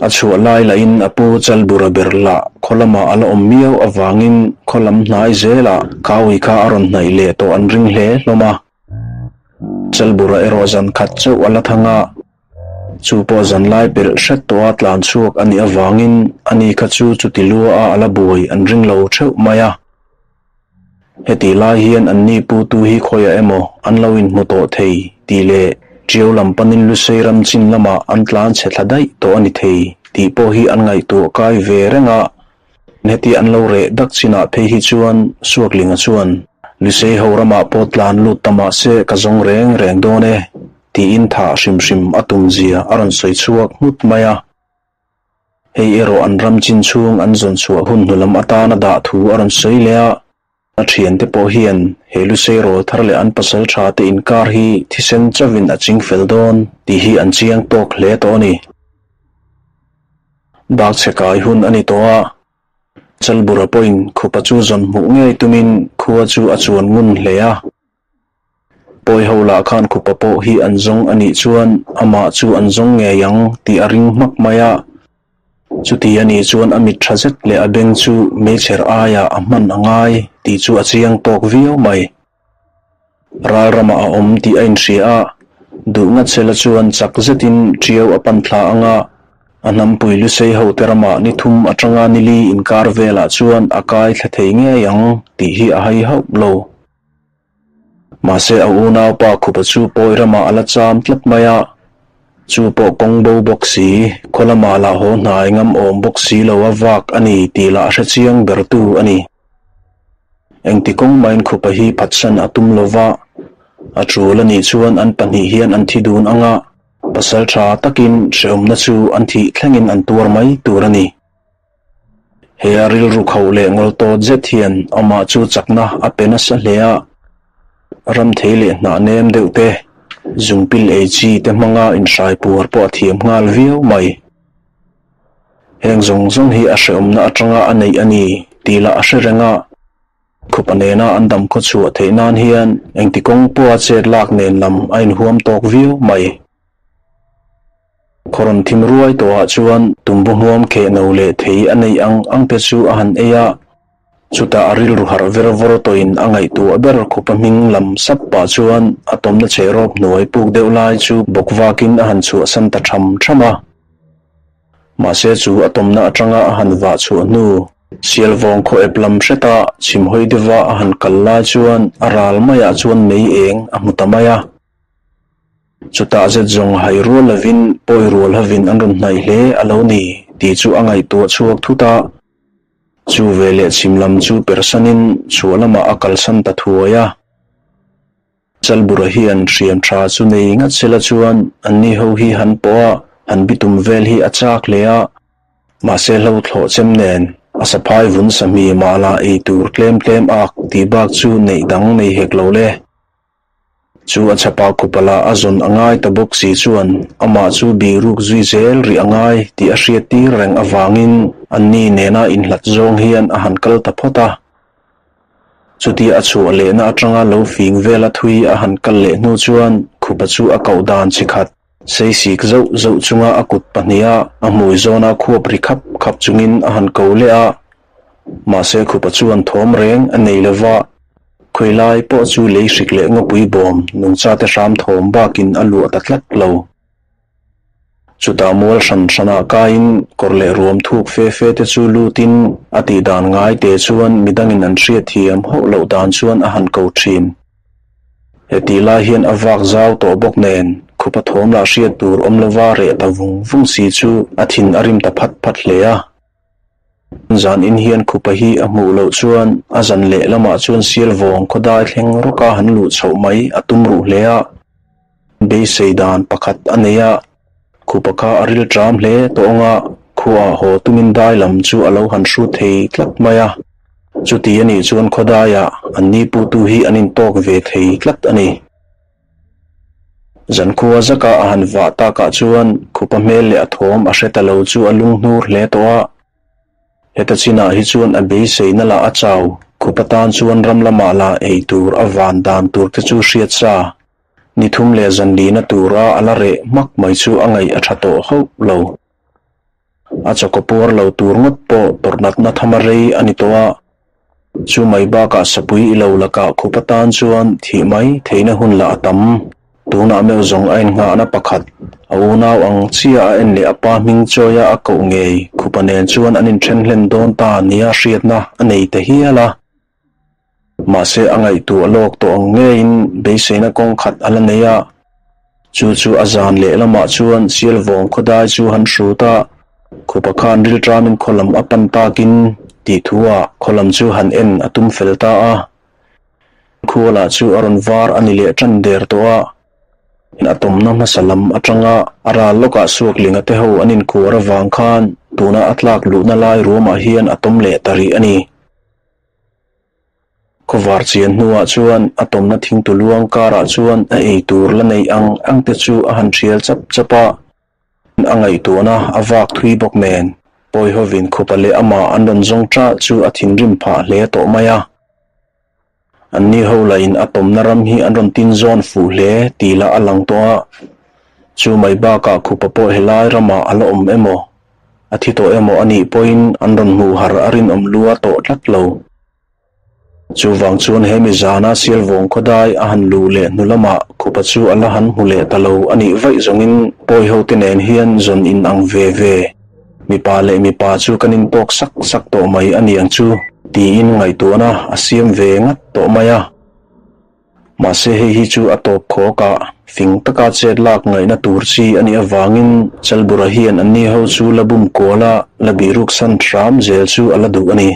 a chhuah lai lahin a pu Chalbura ber lah khaw lamah a la awm miau avangin khaw lam hnai zelah kha ui kha a rawn hnaih leh tawh an ring hle hlawm a. Chalbura erawh zan khat chauh a la thang a, chu pawh zan lai pelh hret tawha tlan chhuak a nih avangin ani kha chu chuti lua a a la buai an ring lo theuh mai a. Heti lai hian anni putu hi khawiah emaw an lo inhmu tawh thei tih leh Ṭiau lam panin Lusei ram chin lamah an tlan chhe thla daih tawh a ni thei tih pawh hi an ngaihtuah kai ve reng a. Heti an lo reh dak chinah phei hi chuan Suaklinga chuan, Lusei ho ramah pawh tlan lut ta mah se ka zawng reng reng dawn e, tiin thah hrim hrim a tum zia a rawn sawi chhuak nghut mai a. Hei erawh an ram chin chhung an zawn chhuah hun hnu lam atana dah thu a rawn sawi leh a. A thiante pawh hian he Lusei rawl thar leh an pasal tha te inkar hi thisen chauhin a ching fel dawn tih hi an chiang tawk hle tawh a ni. Bak chhe kai hun a ni tawh a, Chalbura pawhin khupa chu zawn hmuh ngei tumin khua chu a chuan ngun hle a. Pawi ho lah khan khupa pawh hi an zawng a nih chuan amah chu an zawng ngei ang tih a ring hmak mai a. Chuti a nih chuan a mit tha zet leh a beng chu meichher aiah a hman a ngai tih chu a chiang tawk viau mai. Ral ramah a awm tih a inhria a, duh ngat sela chuan chak zetin ṭiau a pan thla ang a, a hnampui lusei hote ramah ni thum atanga ni li inkar velah chuan a kai thla thei ngei ang tih hi a hai hauh lo. Mahse a unaupa khupa chu pawi ramah a la cham tlat mai a, chu pawh kawng bo bawk si, khaw lamah lah haw hnai ngam awm bawk si lo a vak a ni tih lah a hre chiang bertu a ni. Engti kawng maiin khupa hi phatsan a tum lo va, a tul a nih chuan an pahnih hian an thi dun ang a, pasal tha takin hrehawmna chu an thih thlengin an tuar mai tur a ni. He a rilru khauh leh ngawl tawt zet hian amah chu chakna a pe nasa hle a, ramthei leh hnah nem deuh te, zungpil ei chi te hmanga inhrai puar pawh a thiam nghal viau mai. Heng zawng zawng hi a hrehawmna atanga a neih a ni tih lah a hre reng a, khupa nena an dam khaw chhuah theih nan hian engti kawng pawha chet lak nen lam a inhuam tawk viau mai. Khawrawn thim ruai tawhah chuan tumbu hmuam kheh no leh thei a neih ang ang te chu a han ei a, chutah a rilru harh ver vawr tawhin a ngaihtuah ber khupa hming lam sap pah chuan a tawmna chhe rawp hnuai puk deuh lai chu bawk vakin a han chhuahsan ta tham tham a. Mahse chu a tawmna atanga a han vah chhuah hnu, Sialvawng khaw ep lam hreta chhimhawi deuha a han kal lai chuan a ral maiah chuan mei eng a hmu ta mai a. Chutah zet zawng hai rual lovin pawi rual hovin an rawn hnaih hle a lo ni tih chu a ngaihtuah chhuak thut a. Chu veleh chhim lam chu persanin chhuah lamah a kalsan ta thuai a. Chalbura hian hriam tha chu nei ngat sela chuan anni ho hi han pawh a, han bitum vel hi a chak hle a. Mahse hlo thlawh chem nen a saphai vun sahmi mahla ei tur tlem tlem ak tih bak chu neih dang nei hek lo le. Chu a chhapa khupala a zawn a ngai ta bawk si chuan amah chu bihruk zui zel rih a ngai tih a hriat tir reng avangin anni nena inhlat zawng hian a han kal ta phawt a. Chutia a chhuah lehna atanga lo fing vela thui a han kal leh hnu chuan khupa chu a koh dan chi khat seisik zauh zauh chunga a kut pahniha a hmui zawna khuap ri khap khap chungin a han ko leh a. Mahse khupa chuan thawm reng a nei lova. Khawilai pawh chu lei hrik leh ngawpui bawm nungchate hram thawm bakin a luah ta tlat lo. Chutah mual hran hranah kaiin kawr leh ruam thuk fe fe te chu lutin a tih dan ngai te chuan midangin an hriatthiam hauh loh dan chuan a han ko thin. Hetih lai hian a vak zau tawh bawk nen khupa thawm lah hriat tur awm lova reh ta vung vung si chu a thin a rim ta phat phat hle a. Zan in hian khupa hi a hmuh loh chuan a zan leh lamah chuan sial vawng khawdai thleng rawka han luh chhoh mai a tum ruh hle a. Beisei dan pakhat a nei a, khupa kha a ril ṭam hle tawh ang a, khuaah haw tumin dai lam chu a lo han hrut thei tlat mai a. Chuti a nih chuan khawdaiah an ni putu hi an intawk ve thei tlat a ni. Zankhua zaka a han vah takah chuan khupa hmel leh a thawm a hre ta lo chu a lunghnur hle tawh a. Heta chinah hi chuan a beiseina lah a chau, khupa tan chuan ram lamah lah ei tur a van dan tur te chu hriat sa. Ni thum leh zan lina tura a la reh hmak mai chu a ngaih a tha tawh hauh lo. A chawkaw puar lo tur ngawt pawh tawrhnatna thama rei a ni tawh a. Chu mai bakah sapui i lo lakah khup atan chuan thih mai theihna hun lah a tam. Tunah meuh zawng a innghahna pakhat, a unau ang chiah a en leh a pa hming chawia a koh ngei khupa nen chuan an inthen hlen dawn ta nia hriatna a nei ta hial a. Mahse a ngaihtuah lawk tawh ang ngeiin beiseina kawng khat a la nei a, chu chu a zan leh lamah chuan Sialvawng khawdai chu han hrut a, khupa khan rilṭamin khaw lam a pan takin tih thuah khaw lam chu han en a tum fel ta a. Khualah chu a rawn var a ni leh ṭan der tawh a, a tawmna hmasa lam aṭanga a ral lawkah Suaklinga te ho an inkuar avang khan tuna a tlak luhna lai ruamah hian a tawm leh ta rih a ni. Khawvar chian hnuah chuan a tawmna thingtu luang karah chuan a ei tur la neih ang ang te chu a han thial chap chap a, a ngaihtuahna a vak thui bawk nen Pawihovin khupa leh amah an rawn zawng ṭah chu a thinrim phah hle tawh mai a. Anni ho lahin a tawmna ram hi an rawn tin zawn fuh hle tih lah a lang tawh a, chu mai bakah khupa pawh helai ramah a la awm emaw? A thi tawh emaw a nih pawhin an rawn hmuh har a rinawm lua tawh tlat lo. Chuvang chuan he mi zana Sialvawng khawdai a han luh leh hnu lamah khupa chu a la han hmu leh ta lo a nih vaih zawngin pawi hote nen hian zawn in ang ve ve. Mipa leh mipa chu kan intawk sak sak tawh mai a niang chu tiin ngaihtuahna a siam ve ngat tawh mai a. Mahse hei hi chu a tawp khawk a, fing taka chet lak ngaihna tur chi a nih avangin Chalbura hian anni ho chu la bum kual a, la bihruk san hram zel chu a la duh a ni.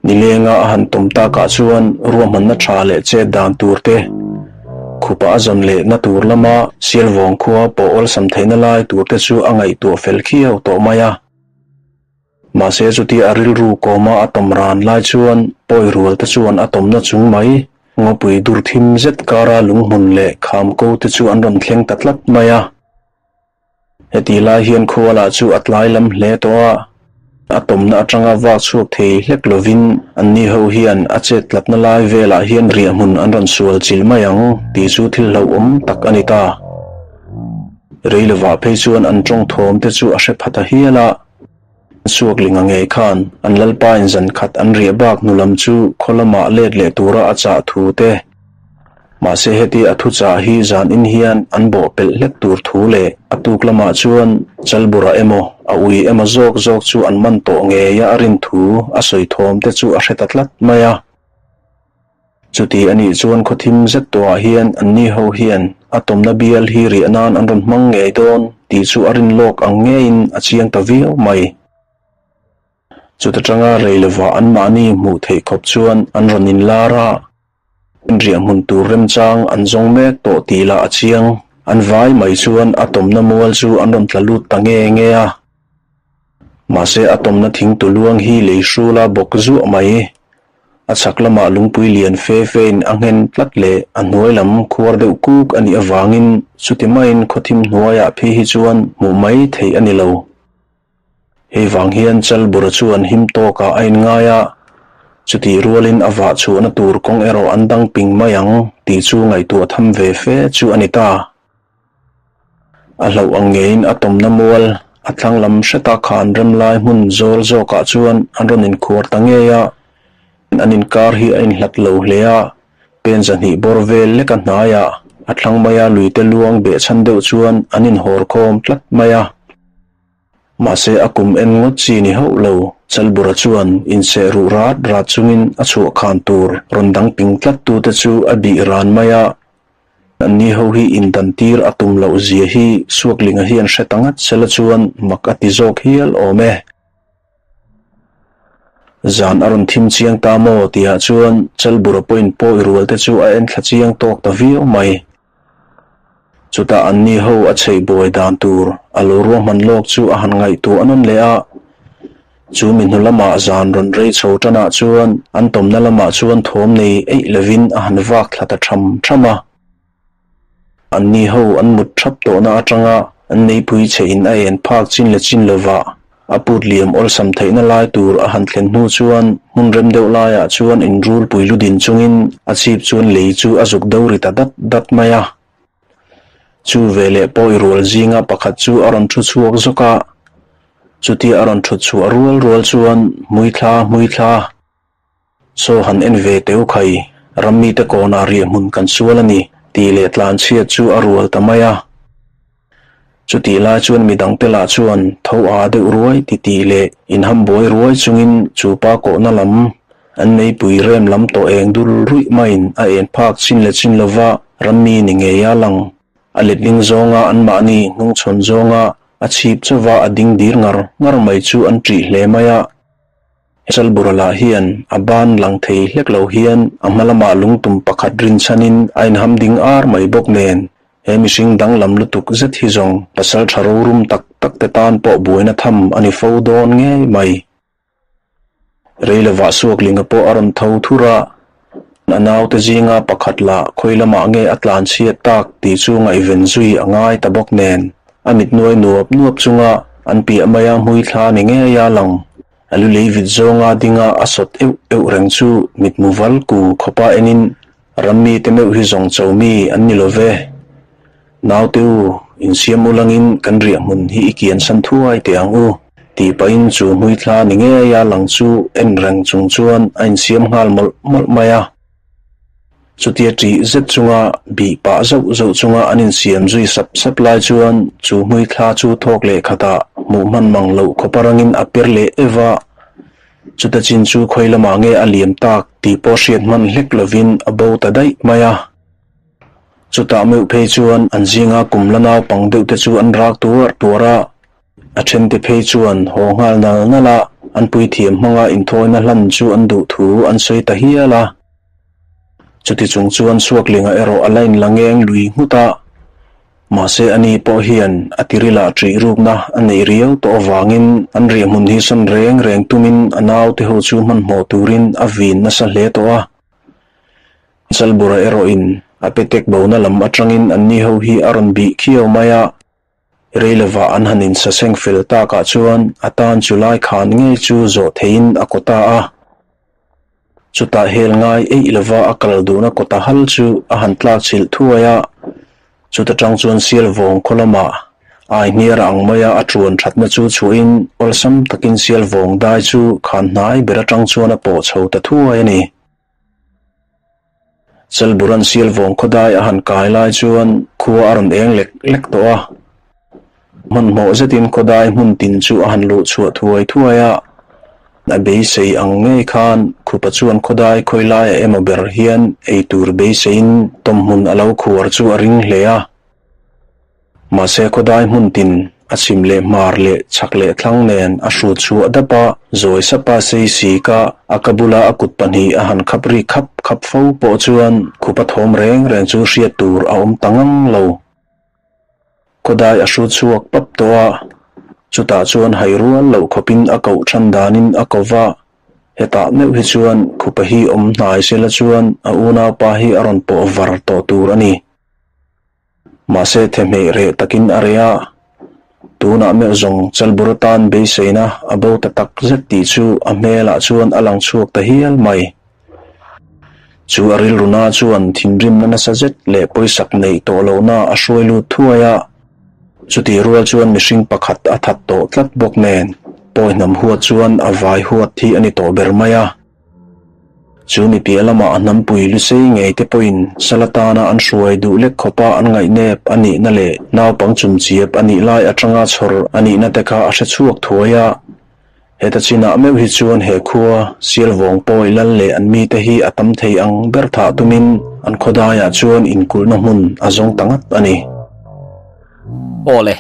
Nilenga a han tawm takah chuan ruahmanna tha leh chet dan tur te, khupa a zawn lehna tur lama Sialvawng khua pawh awlsam theihna lai tur te chu a ngaihtuah fel khiau tawh mai a. Mahse chutia a rilru kawma a tawm ran lai chuan pawi rual te chuan a tawmna chung mai ngawpui dur thim zet kara lunghmun leh kham ko te chu an rawn thleng ta tlat mai a. Heti lai hian khualah chu a tlai lam hle tawh a, a tawmna atanga vak chhuak thei hlek lovin anni ho hian a chet tlatna lai velah hian riahhmun an rawn sual chilh mai ang tih chu thil hlauhawm tak a ni ta. Reilovah phei chuan an tawng thawm te chu a hre pha ta hial a. Suaklinga ngei khan an lalpain zan khat an riah bak hnu lam chu khaw lamah let leh tura a chah thu te. Mahse heti a thu chah hi zan in hian an bawh pelh hlek tur thu leh a tuk lamah chuan Chalbura emaw a ui emaw zawk zawk chu an man tawh ngeia a rin thu a sawi thawm te chu a hre ta tlat mai a. Chuti a nih chuan khawthim zet tawhah hian anni ho hian a tawmna bial hi riah nan an rawn hmang ngei dawn tih chu a rin lawk ang ngeiin a chiang ta viau mai. Chuta tanga rei lovah anmahni hmuh theih khawp chuan an rawn inlar a, riah hmun tur remchang an zawng mek tawh tih lah a chiang. An vai mai chuan a tawmna mual chu an rawn tla lut ta nge nge a. Mahse a tawmna thing tuluang hi lei hrula bawk zuah mai. A chhak lamah lungpui lian fe fein a nghen tlat leh a hnuai lam khuar deuh kuk a nih avangin chuti maiin khawthim hnuaiah phei hi chuan hmuh mai theih a ni lo. Hei vang hian Chalbura chuan him tawkah a inngai a, chutih rualin a vah chhuahna tur kawng erawh an dang ping mai ang tih chu ngaihtuah tham ve fe chu a ni ta. A hlauh ang ngeiin a tawmna mual a thlang lam hreta khan rem lai hmun zawl zawkah chuan an rawn inkhuar ta ngei a, an inkar hi a inhlat lo hle a, pen zahnih bawr vel leka hnaiah a thlang maia luite luang behchhan deuh chuan an inhawr khawm tlat mai a. Mahse a kum en ngawt chi ni hauh lo, Chalbura chuan inseh ruh rat rat chungin a chhuah khan tur rawn dang ping tlat tute chu a bih ran mai a, Anni ho hi indan tir a tum loh zia hi Suaklinga hian hre ta ngat sela chuan mak a ti zawk hial awm e. Zan a rawn thim chiang ta maw tihah chuan Chalbura pawhin pawi rual te chu a en thla chiang tawk ta viau mai. Chutah anni ho a chheih buai dan tur a lo ruahman lawk chu a han ngaihtuah nawn leh a. Chu mi hnu lamah zan rawn rei chho tanah chuan an tawmna lamah chuan thawm nei eih lovin a han vak thla ta tham tham a. Anni ho an mut thap tawhna atanga an neipui che in a en phak chin leh chin lova a put liam awlsam theihna lai tur a han thlen hnu chuan hmun rem deuh laiah chuan inrulpui lu din chungin a chhip chuan lei chu a zuk do ri ta dat dat mai a. Chu veleh pawi rual zinga pakhat chu a rawn thu chhuak zawk a, chutia a rawn thut chhuah rual rual chuan hmuithla hmuithla Saw han en ve teu khai, rammite kawnah riahhmun kan sual a ni tih leh tlanchhiat chu a rual ta mai a. Chutih lai chuan midangte lah chuan tho a deuh ruai titih leh inhambuai ruai chungin chu pa kawhna lam an meipui rem lam tawh eng dul ruih maiin a en phak chin leh chin lova rammi ni ngei a lang. A letling zawnga anmahni hnungchhawn zawnga a chhip chauva a ding dir ngar ngar mai chu an ṭih hle mai a. Chalbura lah hian a ban lang thei hlek lo hian a hma lamah lungtum pakhat rinchhanin a inham ding ar mai bawk nen, he mihring danglam lutuk zet hi zawng pasal tha rorum tak tak te tan pawh buaina tham a ni fo dawn ngei mai. Reilovah Suaklinga pawh a rawn tho thur a, a naute zinga pakhat lah khawi lamah nge a tlanchhiat tak tih chu ngaihven zui a ngai ta bawk nen, a mit nuai nuap nuap chunga an piah maia hmuithla ni ngei a lang. A lu lei vit zawnga dinga a sawt euh euh reng chu mitmu val ku khawpa enin rammi te meuh hi zawng cho mi an ni lo ve. Naute u, insiam u langin kan riah hmun hi i kian san thuai teh ang u, tih pahin chu hmuithla ni ngeia lang chu en reng chung chuan a insiam nghal mawlh mawlh mai a. Chutia ṭih zet chunga bih pah zauh zauh chunga an insiam zui sap sap lai chuan chu hmuithla chu thawk leh khatah hmuh hman mang loh khawpa rangin a per leh ev a. Chuta chin chu khawi lamah nge a liam tak tih pawh hriat hman hlek lovin a bo ta daih mai a. Chutah meuh phei chuan an zinga kum la naupang deuh te chu an rak tuar tuar a. A thente phei chuan haw nghal nal nal a, an puithiam hmanga inthawina hlan chu an duh thu an sawi ta hial a. Chuti chung chuan Suaklinga erawh a la inla ngeng lui nghut a, mahse ani pawh hian a tirilah ṭih rukna a neih riau tawh avangin an riahhmun hi sawn reng reng tumin a naute ho chu hmanhmawh turin a vin nasa hle tawh a. Chalbura erawhin a petek bona lam aṭangin anni ho hi a rawn bih khiau mai a. Reilova an han insaseng fel takah chuan a tan chu lai khan ngei chu zawh theihin a kaw ta a. Chutah hel ngai eih lova a kal duhna kawta hal chu a han tlak chhilh thuai a, chuta tang chuan sial vawng khaw lamah ai hniar ang maia a tuan thatna chu chhuahin awlsam takin sial vawng dai chu khan hnai ber atang chuan a pawh chho ta thuai a ni. Chalburan sial vawng khawdai a han kai lai chuan khua a rawn eng lek lek tawh a. Hmanhmawh zetin khawdai hmun tin chu a han luh chhuah thuai thuai a. A beisei ang ngei khan khupa chuan khawdai khawi laiah emaw ber hian eitur beiseiin tawmhmun a lo khuar chu a ring hle a. Mahse khawdai hmun tin a chhim leh hmar leh chhak leh thlang nen a hrut chhuah dap a, zawi sapa sei sik a, a ka bula a kut pahnih a han khap ri khap khap fo pawh chuan khupa thawm reng reng chu hriat tur a awm ta ngang lo. Khawdai a hrut chhuak pap tawh a, chutah chuan hai rual loh khawpin a koh than danin a ko va, hetah meuh hi chuan khupa hi awm hnai sela chuan a unaupa hi a rawn pawh var tawh tur a ni. Mahse thehmeh reh takin a reh a, tunah meuh zawng Chalbur atan beiseina a bo ta tak zet tih chu a hmelah chuan a lang chhuak ta hial mai. Chu a rilruna chuan thinrimna nasa zet leh pawisak neih tawh lohna a hruai lut thuai a, chutih rual chuan mihring pakhat a that tawh tlat bawk nen pawi hnam huat chuan a vai huat hi a ni tawh ber mai a. Chu mi piah lamah a hnampui lusei ngei te pawhin sal atana an hruai duh lek khawpa an ngaihnep a nihna leh naupang chumchiap a nih lai atanga chhawr a nihna te kha a hre chhuak thuai a. Heta chinah meuh hi chuan he khua, Sialvawng pawi lal leh an mite hi a tam thei ang ber thah tumin an khawdaiah chuan inkulhna hmun a zawng ta ngat a ni.
Awle,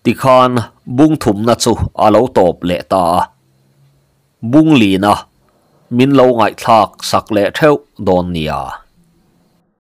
tikhan bung thumna chu a lo tawp leh ta a. Bung lina min lo ngaihthlak sak leh theuh dawn nia.